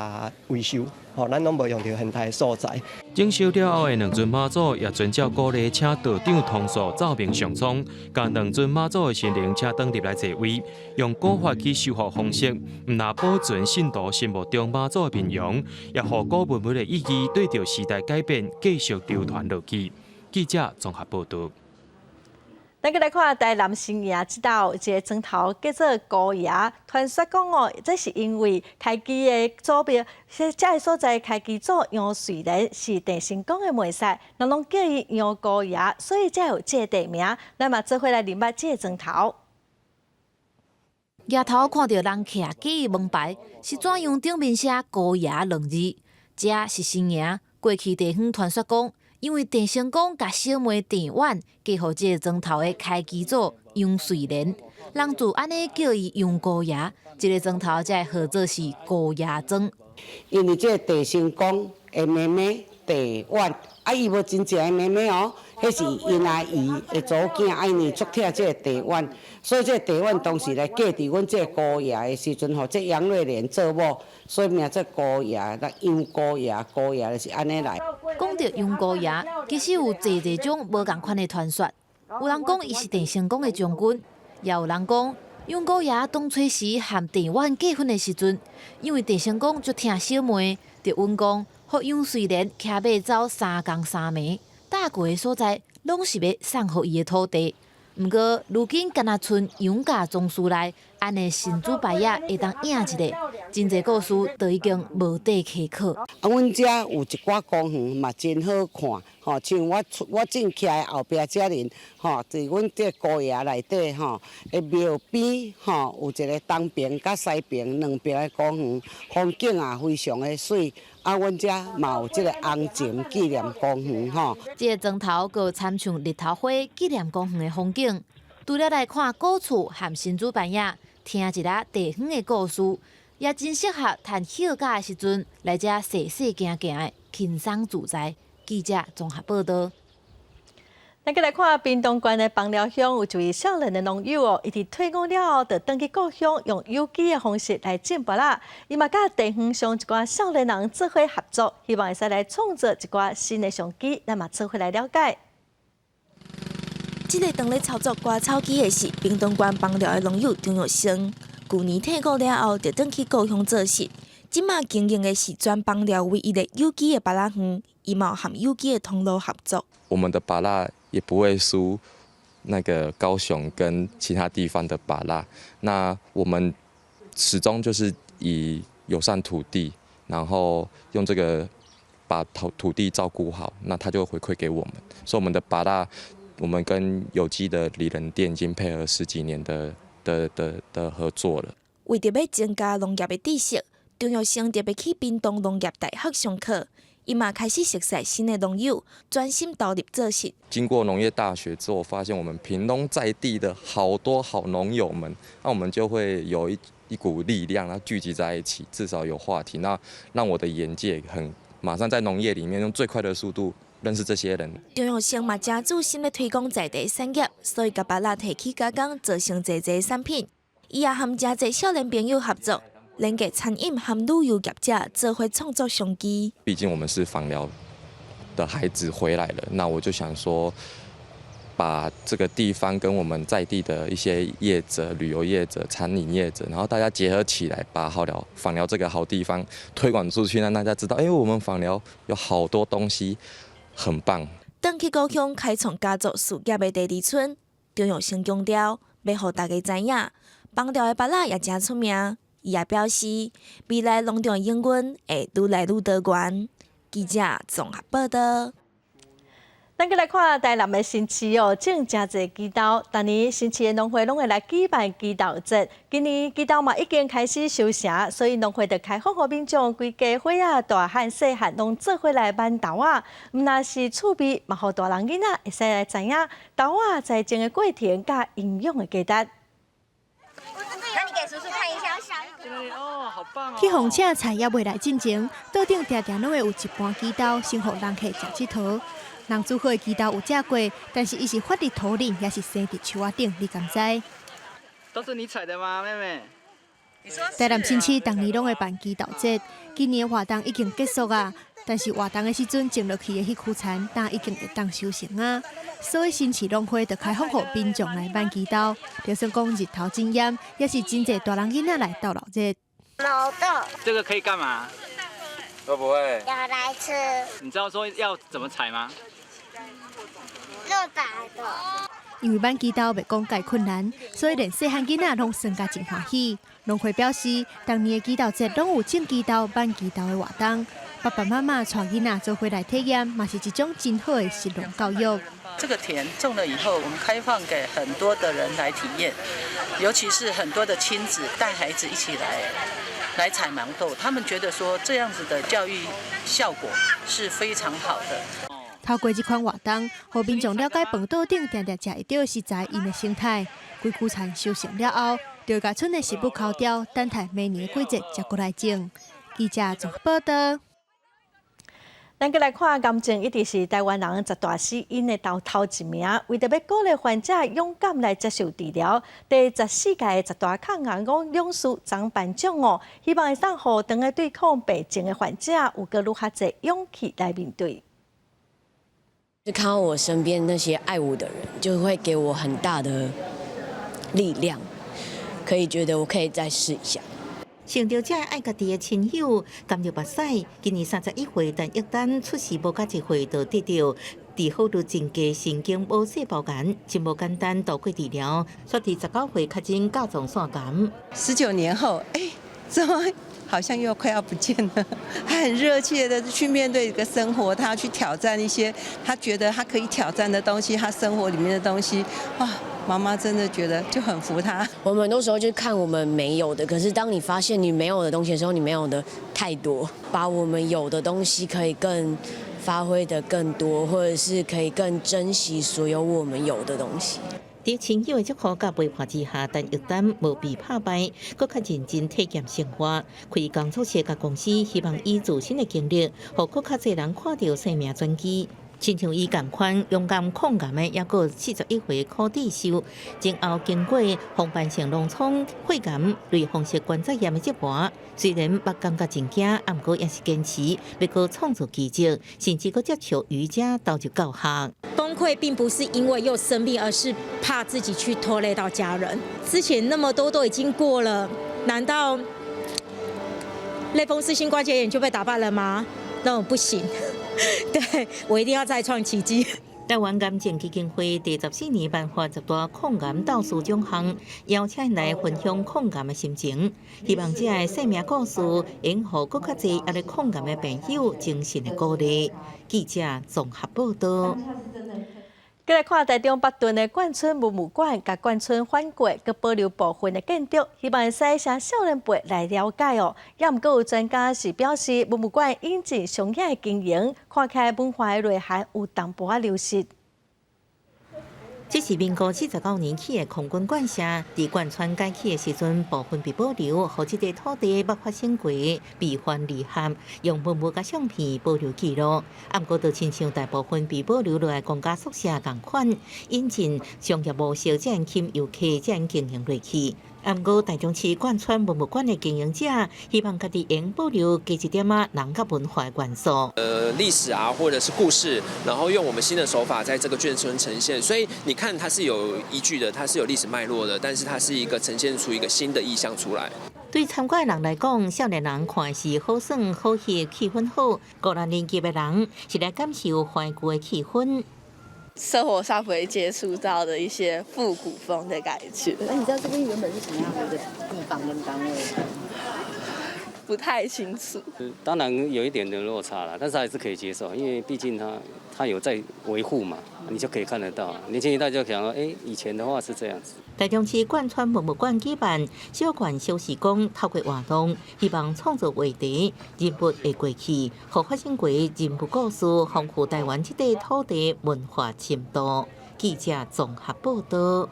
Speaker 15: 維修，吼，咱攏無用著現代的素材。
Speaker 11: 整修了後的兩尊媽祖，也遵照古禮，請道長通數奏明上蒼，共兩尊媽祖的神靈請轉入來座位，用古法去修復方式，毋但保存信徒心目中媽祖的面容，也予古文物的意義對著時代改變繼續流傳落去。記者綜合報道。
Speaker 1: 咱閣來看台南新營這兜一个莊頭叫做姑爺，傳說講哦，這是因為開基的祖廟，這个所在開基祖楊瑞蓮是鄭成功的妹婿，人攏叫伊楊姑爺，所以才有這个地名。咱嘛做伙來認捌這个莊頭。
Speaker 2: 額頭看著人徛機的門牌，是怎樣頂面寫姑爺兩字？這是新營過去地方傳說講，因為鄭成功共小妹鄭婉嫁予這个莊頭的開基祖楊瑞蓮，人就按呢叫伊楊姑爺，這个莊頭才會號做是姑爺莊。
Speaker 8: 因為這個鄭成功的妹妹鄭婉，啊，伊無真正的妹妹哦，彼是𪜶阿姨的查某囝，啊，因為足疼這個鄭婉，所以這個鄭婉當時來嫁佇阮這個姑爺的時陣，予這楊瑞蓮做某，所以名做姑爺，那楊姑爺，姑爺就是按呢來。
Speaker 2: 講著楊姑爺，其實有濟濟種無仝款的傳說。有人講伊是鄭成功的將軍，也有人講楊姑爺當初時和鄭婉結婚的時陣，因為鄭成功足疼小妹，就允公予楊瑞蓮騎馬走三工三暝，踏過的所在攏是欲送予伊的土地。毋過如今敢若賰楊家宗祠內按的神主牌仔會當影一下，真濟故事都已經無地可考。
Speaker 8: 啊，阮遮有一寡公園嘛真好看，吼，像我我正徛的後壁遮爾，吼，佇阮這姑爺內底吼，的廟邊吼，有一个東爿佮西爿兩爿的公園，風景也非常的媠。啊，阮遮嘛有這个紅情紀念公園吼。
Speaker 2: 這个莊頭閣參像日頭花紀念公園的風景。除了來看古厝和神主牌仔，聽一下地方的故事，也真適合趁休假的時陣來遮踅踅行行的輕鬆自在。記者綜合報導。
Speaker 1: 咱閣來看屏東縣的枋寮鄉有一位少年的農友哦，伊佇退伍了後，就轉去故鄉，用有機的方式來種芭樂。伊嘛佮地方上一寡少年人做伙合作，希望會使來創造一寡新的商機。咱嘛做伙來了解。
Speaker 16: 這个當咧操作割草機的是屏東縣枋寮的農友張玉生。舊年退伍了後，就轉去故鄉做事。這馬經營的是全枋寮唯一的有機的芭樂園，伊嘛有和有機的通路合作。
Speaker 18: 我們的芭樂也不會輸那個高雄跟其他地方的芭樂。那我們始終就是以友善土地，然後用這個把土地照顧好，那他就會回饋給我們。所以我們的芭樂，我們跟有機的里仁店已經配合十幾年的合作了。
Speaker 16: 為著欲增加農業的知識，張玉生特別去屏東農業大學上課，伊嘛開始熟識新的農友，專心投入做事。
Speaker 18: 經過農業大學之後，發現我們屏東在地的好多好農友們，那我們就會有一股力量，然後聚集在一起，至少有話題，那讓我的眼界很馬上在農業裡面用最快的速度認識這些人。
Speaker 16: 張玉生嘛誠注心咧推廣在地產業，所以共芭樂提去加工，做成濟濟產品。伊也和誠濟少年朋友合作，連結餐飲和旅遊業者，做伙創造商機。
Speaker 18: 畢竟我們是枋寮的孩子回來了，那我就想說，把這個地方跟我們在地的一些業者、旅遊業者、餐飲業者，然後大家結合起來，把好寮枋寮這個好地方推廣出去，讓大家知道，哎，我們枋寮有好多東西很棒。
Speaker 16: 轉去故鄉開創家族事業的第二春，張玉生強調，欲予大家知影，枋寮的芭樂也誠出名。伊也表示，未來農場營運會愈來愈多元。記者綜合報導。
Speaker 1: 咱閣來看台南的新市哦，種誠濟枝豆。逐年新市的農會攏會來舉辦枝豆節。今年枝豆嘛已經開始收成，所以農會就開放予民眾規家伙仔，大漢細漢攏做伙來挽豆仔。毋但是趣味，嘛予大人囡仔會使來知影豆仔栽種的過程佮營養的價值。
Speaker 19: 那你給叔叔看一下。
Speaker 20: 去予請菜猶未來進前，桌頂定定攏會有一盤枝豆，先予人客食𨑨迌。人煮好的枝豆有食過，但是伊是發佇土裡，抑是生佇樹仔頂，你敢知？
Speaker 21: 都是你採的嗎，妹妹？
Speaker 20: 台南新市逐年攏會辦枝豆節，今年的活動已經結束啊，但是活動的時陣種落去的彼區田，今已經會當收成啊。所以新市農會就開放予民眾來挽枝豆，就算講日頭真炎，也是真濟大人囡仔來鬥鬧熱。
Speaker 19: 毛豆。
Speaker 21: 這個可以幹嘛？會不會？
Speaker 19: 要來吃。
Speaker 21: 你知道說要怎麼採嗎？
Speaker 19: 用打的。
Speaker 20: 因為挽枝豆袂講蓋困難，所以連細漢囡仔攏耍甲真歡喜。農會表示，逐年的枝豆節攏有種枝豆、挽枝豆的活動，爸爸媽媽帶囡仔做伙來體驗，嘛是一種真好的食農教育。
Speaker 3: 這個田種了以後，我們開放給很多的人來體驗，尤其是很多的親子帶孩子一起來採毛豆，他們覺得說這樣子的教育效果是非常好的。
Speaker 20: 透過這款活動，予民眾了解飯桌頂定定食會著的食材𪜶的生態。規區田收成了後，就會共村的食物扣掉，等待明年的季節才閣來種。記者綜合報道。
Speaker 1: 咱閣來看癌症，一直是台灣人十大死因的頭頭一名。為著欲鼓勵患者勇敢來接受治療，第14屆十大抗癌勇士張頒獎哦，希望會當予當咧對抗病症的患者有閣愈較濟勇氣來面對。
Speaker 7: 就看到我身邊那些愛我的人，就會給我很大的力量，可以覺得我可以再試一下。
Speaker 4: 想著這愛家己的親友，含著目屎。今年31歲，陳玉丹出世無到1歲就得著治好率真低神經母細胞癌，真無簡單度過治療，煞佇19歲確診甲狀腺癌。
Speaker 17: 19年後，哎，怎麼好像又快要不見了？他很熱切的去面對一個生活，他要去挑戰一些他覺得他可以挑戰的東西，他生活裡面的東西，哇！媽媽真的覺得就很服他。
Speaker 7: 我們很多時候就看我們沒有的，可是當你發現你沒有的東西的時候，你沒有的太多，把我們有的東西可以更發揮的更多，或者是可以更珍惜所有我們有的東西。
Speaker 4: 佇親友的祝福佮陪伴之下，陳玉丹無被拍敗，閣較認真體驗生活。開工作室佮公司，希望以自身的經歷，予閣較濟人看著生命轉機。親像伊仝款勇敢抗癌的，猶閣41歲柯志秀，前後經過紅斑性狼瘡、血癌、類風濕關節炎的折磨，雖然捌感覺真驚，毋過也是堅持欲閣創造奇蹟，甚至閣接受瑜伽投入教學。
Speaker 22: 崩潰並不是因為又生病，而是怕自己去拖累到家人。之前那麼多都已經過了，難道類風濕性關節炎就被打敗了嗎？那我不行。對，我一定要再創奇蹟。
Speaker 4: 台灣癌症基金會第14年頒發十大抗癌鬥士獎項，邀請來分享抗癌的心情，希望這个生命故事會予閣較濟猶咧抗癌的朋友精神的鼓勵。記者綜合報道。
Speaker 1: 閣來看台中北屯的貫春文物館，共貫春反過，閣保留部分的建築，希望會使請少年輩來了解哦。也毋過有專家是表示，文物館引進商業的經營，看起來文化的內涵有淡薄仔流失。
Speaker 4: 這是民國79年起的空軍館舍，佇貫川改起的時陣，部分被保留，予這塊土地捌發生過悲歡離合，用文物佮相片保留記錄。啊，毋過就親像大部分被保留落來公家宿舍仝款，引進商業模式，才吸引遊客才經營落去。啊，毋過台中市貫川文物館的經營者希望家己會保留加一點仔人佮文化元素。
Speaker 23: 歷史啊，或者是故事，然後用我們新的手法在這個眷村呈現，所以你看它是有依據的，它是有歷史脈絡的，但是它是一個呈現出一個新的意象出來。
Speaker 4: 對參觀的人來講，少年人看的是好耍好戲，氣氛好；高年級的人是來感受懷舊的氣氛。
Speaker 24: 生活上不會接觸到的一些復古風的感覺。
Speaker 25: 那你知道這邊原本是什麼樣的地方跟單位？
Speaker 24: 不太清楚。
Speaker 26: 當然有一點的落差啦，但是還是可以接受，因為畢竟它有在維護嘛，你就可以看得到。年輕一代就想說，哎，以前的話是這樣子。
Speaker 4: 台中市貫川文物館舉辦小館小時光，透過活動，希望創造話題，人物的過去，予發生過人物故事，豐富台灣這塊土地文化深度。記者綜合報道。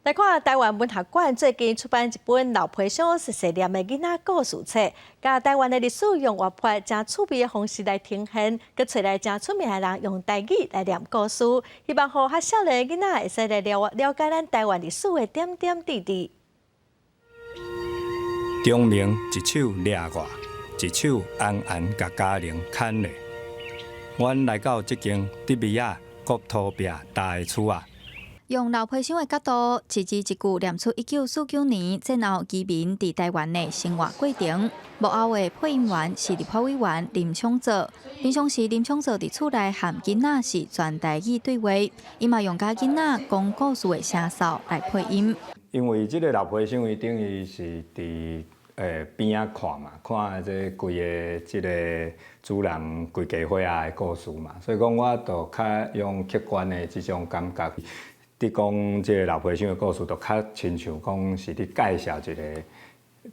Speaker 1: 來看台灣文學館最近出版一本老皮箱細細念的囡仔故事冊，共台灣的歷史用活潑、誠趣味的方式來呈現，閣揣來誠出名的人用台語來念故事，希望予較少年的囡仔會使來了了解咱台灣歷史的點點滴滴。
Speaker 29: 張明一手掠我，一手絚絚共嘉玲牽咧。阮來到這間得米仔國土壁大的厝仔。
Speaker 5: 用老皮箱的角度，一字一句念出1949年戰後移民佇台灣的生活過程。幕後的配音員是立法委員林昶佐。平常時林昶佐佇厝內和囡仔是全台語對話，伊嘛用共囡仔講故事的聲調來配音。
Speaker 29: 因為這个老皮箱伊等於是佇邊仔看嘛，看這規个這个主人規家伙仔的故事嘛，所以講我就較用客觀的這種感覺。佇講這个老皮箱的故事，就較親像講是佇介紹一个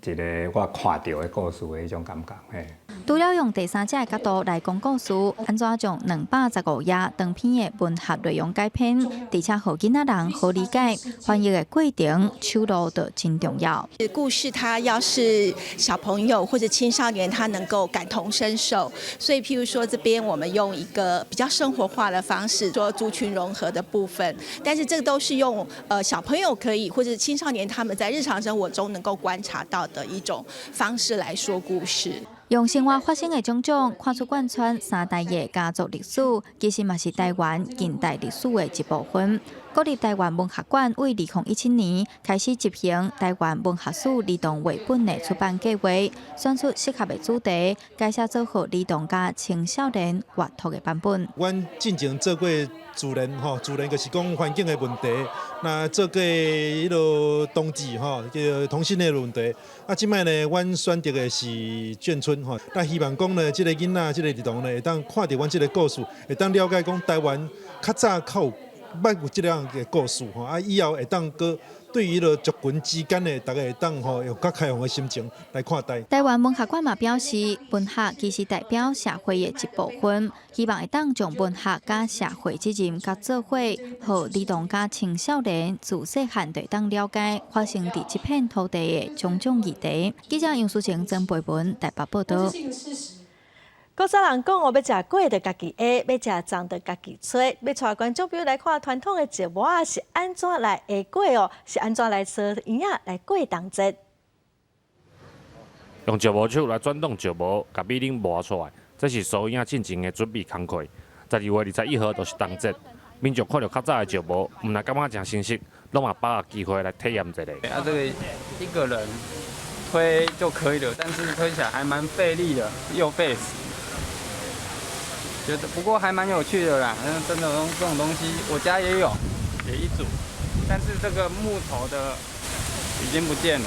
Speaker 29: 一个我看著的故事的彼種感覺。嘿。
Speaker 5: 除了用第三者的角度來講故事，按怎將215頁長篇的文學內容改編，而且予囡仔人好理解，翻譯的過程手路就真重要。
Speaker 6: 故事它要是小朋友或者青少年，他能夠感同身受，所以譬如說這邊我們用一個比較生活化的方式，做族群融合的部分，但是這個都是用小朋友可以或者青少年他們在日常生活中能夠觀察到的一種方式來說故事。
Speaker 5: 用生活發生的種種，看出貫穿三代的家族歷史，其實嘛是台灣近代歷史的一部分。國立台灣文學館為2017年開始執行台灣文學史兒童繪本的出版計劃，選出適合的主題，改寫做予兒童佮青少年閱讀的版本。
Speaker 9: 阮進前做過自然吼，自然就是講環境的問題，那做過彼个同志吼，叫同性戀的問題。啊，這擺呢，阮選擇的是眷村吼，那希望講呢，這个囡仔、這个兒童呢，會當看著阮這个故事，會當了解講台灣較早較有捌有這樣的故事吼，啊，以後會當閣對於彼个族群之間的，逐家會當吼用較開放的心情來看待。
Speaker 5: 台灣文學館嘛表示，文學其實代表社會的一部分，希望會當將文學佮社會責任佮做伙，予兒童佮青少年自細漢就會當了解發生佇這片土地的種種議題。記者楊淑晴、曾培文台北報道。
Speaker 1: 古早人講哦，欲食粿就家己下，欲食粽就家己揣。欲帶觀眾朋友來看傳統的石磨仔是按怎來下粿哦，是按怎來搓圓仔來過冬節。
Speaker 10: 用石磨手來轉動石磨，共米奶磨出來，這是酥圓仔進前的準備工課。12月21號就是冬節，民眾看著較早的石磨，毋但感覺誠新鮮，攏嘛把握機會來體驗一下。
Speaker 21: 啊，這個一個人推就可以了，但是推起來還蠻費力的，又費時。覺得不過還蠻有趣的啦，真的這種東西，我家也有，也一組，但是這個木頭的已經不見了。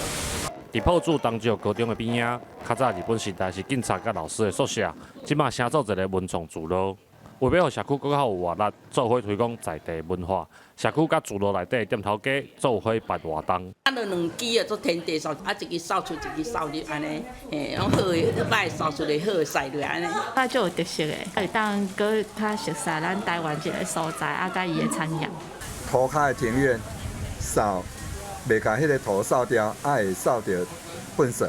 Speaker 10: 佇朴子東石高中的邊仔，較早日本時代是警察佮老師的宿舍，這馬升做一个文創聚落。為欲予社區閣較有活力，做伙推廣在地文化，社區佮聚落內底的店頭家做伙辦活動。
Speaker 12: 啊，著兩支啊，做天地掃，啊，一支掃出，一支掃入，按呢，嘿，攏好的，歹掃出來，好的使落按呢。
Speaker 13: 啊，足有特色的，會當閣較熟悉咱台灣這个所在，啊，佮伊的產業。
Speaker 14: 塗跤的庭院掃，袂共彼个塗掃掉，啊會掃著糞埽。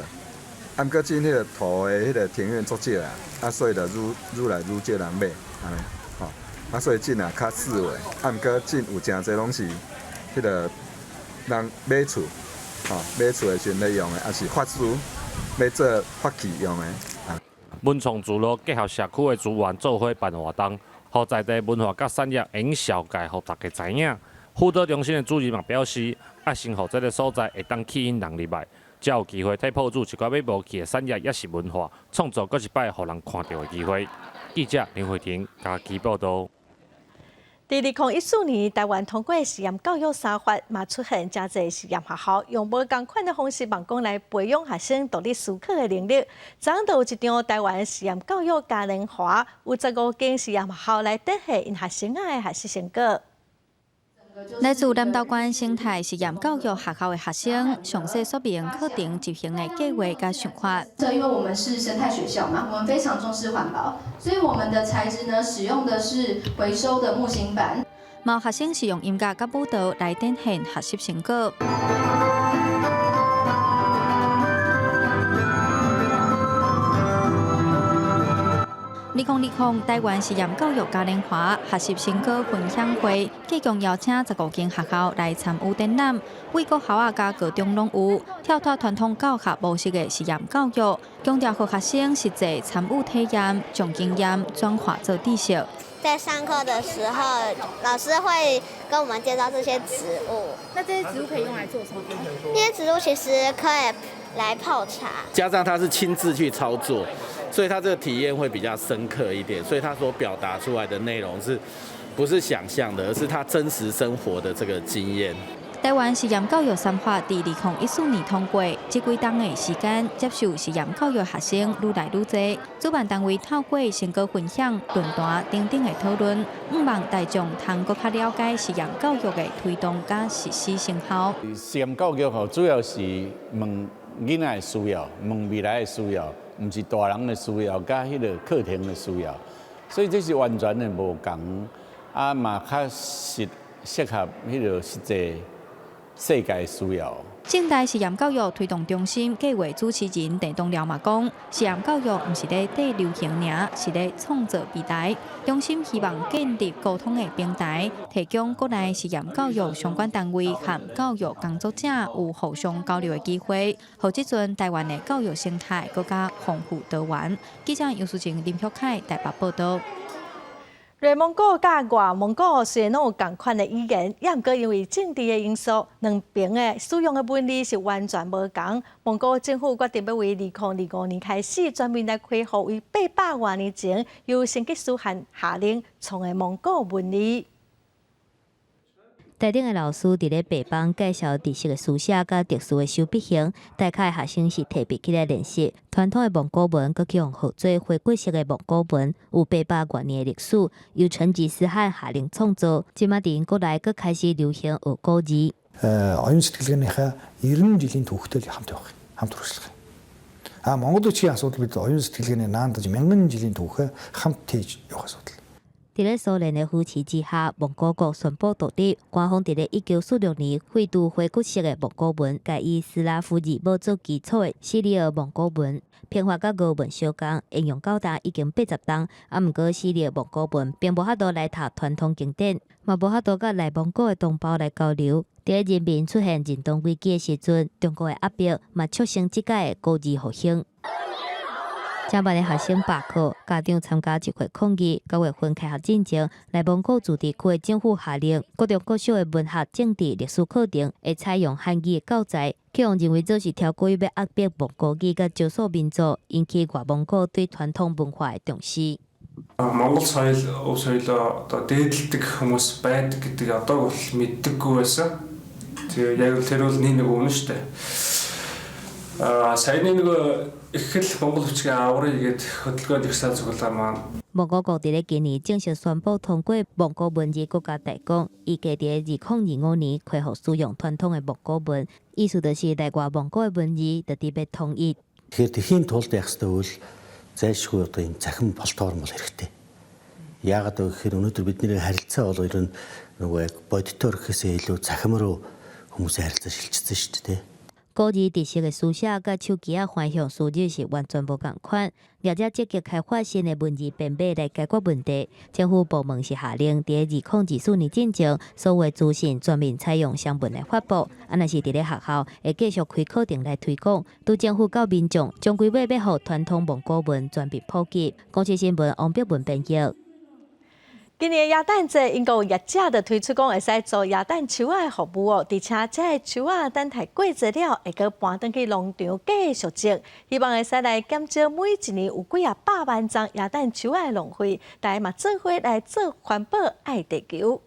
Speaker 14: 啊，毋過進彼个塗的彼个庭院足少啊，啊，所以就愈愈來愈少人買，按呢，吼，啊，所以這也較式微，啊，毋過這有誠濟攏是彼个人買厝，吼，買厝的時陣咧用的，抑是法師欲做法器用的。啊。
Speaker 10: 文創聚落結合社區的資源，做伙辦活動，予在地文化佮產業影紹介，予大家知影。輔導中心的主任嘛表示，愛先予這个所在會當吸引人入來，才有機會替朴子一寡欲無去的產業，抑是文化，創造閣一擺予人看著的機會。記者林慧婷嘉義報導。
Speaker 1: 佇2014年，台灣通過實驗教育三法，嘛出現誠濟實驗學校用無仝款的方式，望講來培養學生獨立思考的能力。昨昏就有一場台灣實驗教育嘉年華，有15間實驗學校來展現𪜶學生仔的學習成果。
Speaker 5: 來自南投縣生態實驗教育學校的學生，詳細說明課程執行的計劃佮想法。
Speaker 27: 這因為我們是生態學校嘛，我們非常重視環保，所以我們的材質呢，使用的是回收的木芯板。
Speaker 5: 嘛有學生是用音樂佮舞蹈來展現學習成果。2020台灣實驗教育嘉年華學習成果分享會，共計邀請15間學校來參與展覽，為國校仔佮高中攏有，跳脫傳統教學模式的實驗教育，強調予學生實際參與體驗，將經驗轉化做知識。
Speaker 2: 在上課的時候，老師會跟我們介紹這些植物。
Speaker 25: 那這些植物可以用來做什麼？
Speaker 2: 這些植物其實可以來泡茶。
Speaker 3: 加上他是親自去操作，所以他這個體驗會比較深刻一點。所以他所表達出來的內容是不是想象的，而是他真實生活的這個經驗。
Speaker 5: 台灣實驗教育三法佇2014年通過，這幾冬的時間，接受實驗教育學生愈來愈濟。主辦單位透過成果分享、論壇等等的討論，向望大眾通閣較了解實驗教育的推動佮實施成效。
Speaker 8: 實驗教育吼，主要是問囡仔的需要，問未來的需要，毋是大人的需要，佮彼個課程的需要，所以這是完全的無仝，啊嘛較適合彼個實際世界需要。
Speaker 5: 政大實驗教育推動中心計劃主持人鄭東寮嘛講，實驗教育毋是咧綴流行爾，是咧創造未來。中心希望建立溝通的平台，提供國內實驗教育相關單位和教育工作者有互相交流的機會，予這陣台灣的教育生態閣較豐富多元。記者楊淑靜、林旭凱台北報導。
Speaker 1: 內蒙古佮外蒙古雖然攏有仝款的語言，也毋過因為政治的因素，兩邊的使用的文字是完全無仝。蒙古政府決定欲為2025年開始全面來恢復為800外年前由成吉思汗下令創的蒙古文字。
Speaker 11: 台頂的老師佇咧白板介紹知識的書寫佮特殊的手筆型，台下的學生是提筆起來練習。傳統的蒙古文，閣叫號做回鶻式的蒙古文，有800外年的歷史，由成吉思汗下令創造。這馬佇𪜶國內閣開始流行學古字。
Speaker 15: Оюун сэтгэлгээнийхээ 90 жилийн түүхтэй л хамт явах, хамт үргэлжлэх. А Монгол бичгийн асуудал бид оюун сэтгэлгээний наандаж мянган жилийн түүхээ хамт тээж явах асуудал.
Speaker 11: 佇咧蘇聯的扶持之下，蒙古國宣布獨立。官方佇咧1946年廢除回鶻式的蒙古文，改以斯拉夫字母做基礎的西里爾蒙古文。拼法佮俄文相仝，沿用到今已經80冬。啊，毋過西里爾蒙古文並無法度來讀傳統經典，嘛無法度佮內蒙古的同胞來交流。佇咧人民出現認同危機的時陣，中國的壓迫嘛促成這擺的古字復興。這班的學生罷課，家長參加集會抗議。9月份開學進前，內蒙古自治區的政府下令，國中國小的文學、政治、歷史課程會採用漢語的教材，予人認為這是超過欲壓迫蒙古語佮少數民族，引起外蒙古對傳統文化的重視。
Speaker 16: Монгол соёл, өв соёлоо одоо дээдэлдэг хүмүүс байдаг гэдэг одоо бол мэддэггүй байсан. Тэгээ яг л тэр бол нэг үнэн шүү дээ. Аа саяны нөгөө их л монгол бичгийн аврая гээд хөдөлгөөнд их цуглаа маань
Speaker 11: 蒙古國佇咧今年正式宣布通過蒙古文字國家大綱，預計佇2025年恢復使用傳統的蒙古文，意思就是內外蒙古的文字就特別統一。
Speaker 18: Тэгэхээр тэгэхийн тулд яах ёстой вэ? Зайлшгүй одоо ийм цахим платформ бол хэрэгтэй. Яагаад вэ гэхээр өнөөдөр бидний харилцаа бол ер нь нөгөө яг бодитоор гэхээсээ илүү цахим руу хүмүүсийн харилцаа шилжчихсэн шүү дээ.
Speaker 11: 古字知識的書寫佮手機仔橫向輸入是完全無仝款。業者積極開發新的文字編碼來解決問題。政府部門是下令，佇2024年進前，所有資訊全面採用雙文來發布。啊，若是佇咧學校會繼續開課程來推廣。對政府到民眾，終歸欲予傳統蒙古文全面普及。公視新聞王碧文編譯。
Speaker 1: 今年耶誕節，英國業者就推出講會使租耶誕樹仔的服務哦，而且這个樹仔等待過節了，會閣搬轉去農場繼續種，希望會使來減少每一年有幾仔百萬叢耶誕樹仔的浪費，大家嘛做伙來做環保愛地球。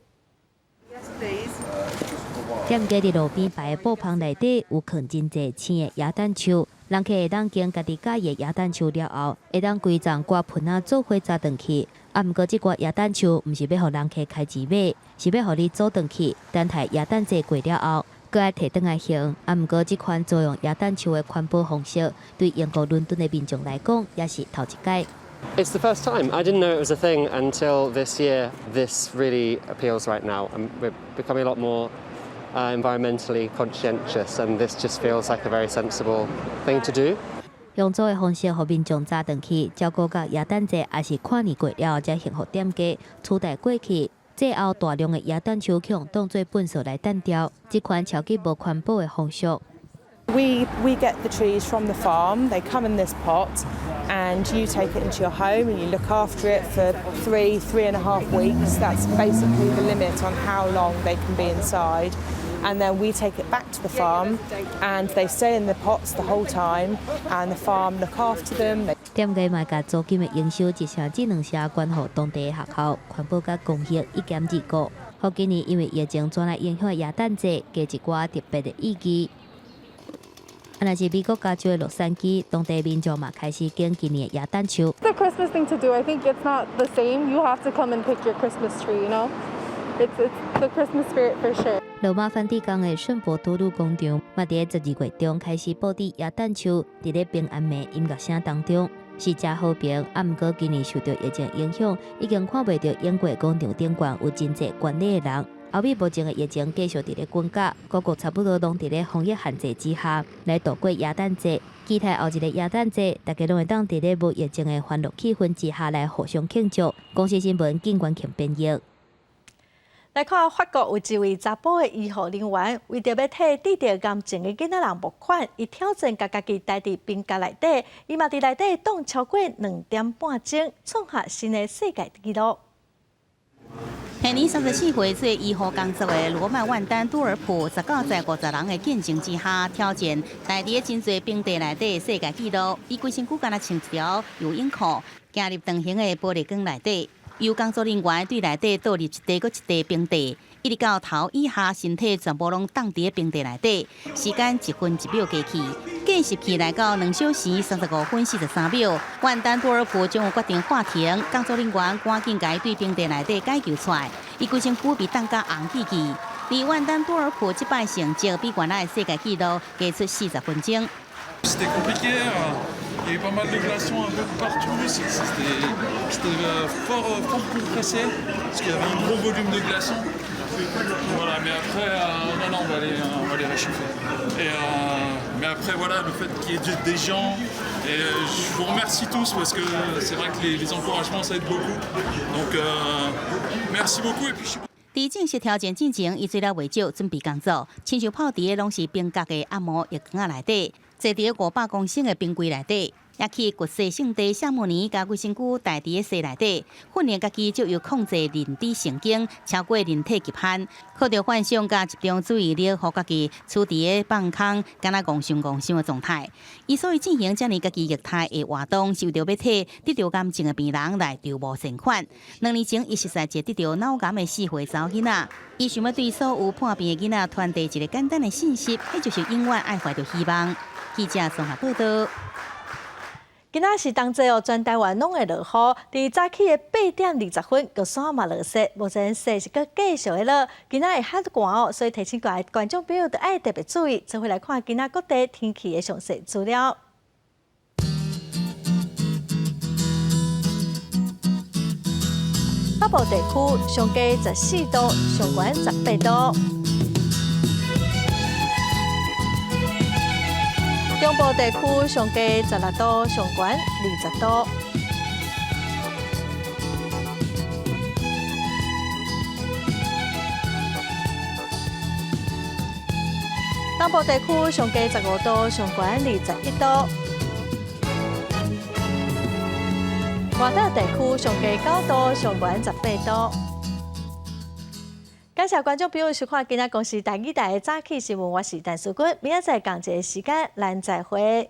Speaker 11: 店家佇路邊擺的布棚內底有囥真濟青的耶誕樹，人客會當揀家己佮意的耶誕樹了後，會當規叢掛盆仔做伙紮轉去。啊，毋過這掛耶誕樹毋是欲予人客開錢買，是欲予你租轉去，等待耶誕節過了後，閣愛提轉來還。啊，毋過這款租用耶誕樹的環保方式，對英國倫敦的民眾來講，也是頭一擺。
Speaker 19: It's the first time. I didn't know it was a thing until this year. This really appeals right now. And we're becoming a lot more environmentally conscientious, and this just feels like a very sensible thing to do.
Speaker 11: 用做的方式，予民眾早轉去照顧到耶誕節，抑是跨年過了後，才幸予店家取代過去。最後大量的耶誕樹去予當做糞埽來擲掉，這款超級無環保的方式。
Speaker 4: We get the trees from the farm. They come in this pot, and you take it into your home and you look after it for 3, 3.5 weeks. That's basically the limit on how long they can be inside. And then we take it back to the farm, and they stay in the pots the whole time, and the farm look after them.
Speaker 11: 店家嘛共租金的營收一成至兩成捐予當地的學校，環保佮公益一兼二顧。予今年因為疫情轉來影響的耶誕節，加一寡特別的意義。啊，若是美國加州的洛杉磯，當地民眾嘛開始揀今年的耶誕樹。
Speaker 7: The Christmas thing to do. I think it's not the same. You have to come and pick your Christmas tree, you know? It's the Christmas spirit for sure.
Speaker 11: 羅馬梵蒂岡的聖伯多祿廣場，嘛佇12月中開始佈置耶誕樹，佇咧平安暝音樂聲當中，是誠和平。啊，毋過今年受著疫情影響，已經看袂著英國廣場頂懸有真濟觀禮的人。後尾目前的疫情繼續佇咧滾價，各國差不多攏佇咧防疫限制之下來度過耶誕節。期待後一个耶誕節，大家攏會當佇咧無疫情的歡樂氣氛之下來互相慶祝。公視新聞景觀慶編譯。
Speaker 1: 來看法國有一位查埔的醫護人員，為著欲替得著癌症的囡仔人募款，伊挑戰共家己待佇冰窖內底，伊嘛佇內底凍超過2點半鐘，創下新的世界紀錄。
Speaker 17: 現年34歲做醫護工作的羅曼萬丹多爾普，19在50人的見證之下，挑戰待佇真濟冰地內底世界紀錄。伊規身軀敢若穿一條游泳褲，行入長形的玻璃缸內底。由工作人員對內底倒入一塊閣一塊冰塊，一直到頭以下身體全部攏凍佇冰塊內底。時間一分一秒過去，計時器來到2小時35分43秒。萬丹多爾普將有決定喊停，工作人員趕緊共伊對冰塊內底解救出來。伊規身軀被凍甲紅記記。而萬丹多爾普這擺成績比原來的世界紀錄加出40分鐘。
Speaker 20: C'était compliqué, il y a eu pas mal de glaçons un peu partout, c'était fort, fort compressé, parce qu'il y avait un gros volume de glaçons. Voilà, mais après, non, non, on va les réchauffer. Et mais après, voilà, le fait qu'il y ait des gens, et je vous remercie tous parce que c'est vrai que les encouragements, ça aide beaucoup. Donc, merci beaucoup. Et puis, je suis
Speaker 17: 佇正式挑戰進前，伊做了袂少準備工作，親像泡佇的攏是冰角的按摩浴缸仔內底，坐佇500公升的冰櫃內底，也去掘洗聖地夏慕尼共規身軀待佇咧雪內底，訓練家己藉由控制認知神經，超過人體極限，靠著幻想佮集中注意力，予家己處佇咧放空，敢若戇想戇想的狀態。伊所以進行遮爾家己液態的活動，是為著欲替得著癌症的病人來籌募善款。2年前，伊熟似一个得著腦癌的4歲查某囡仔，伊想欲對所有破病的囡仔傳遞一個簡單的信息，彼就是永遠愛懷著希望。記者綜合報道。
Speaker 1: 今仔是冬至哦，全台灣攏會落雨。佇早起的8點20分，玉山嘛落雪，目前雪是閣繼續咧落。今仔會較寒哦，所以提醒各位觀眾朋友著愛特別注意。做伙來看今仔各地天氣的詳細資料。北部地區上低14度，上懸18度。中部地區上低16度，上懸20度。東部地區上低15度，上懸21度。外島地區上低9度，上懸18度。感謝觀眾朋友收看今仔公視台語台的早起新聞，我是陳淑君，明仔載仝一个時間，咱再會。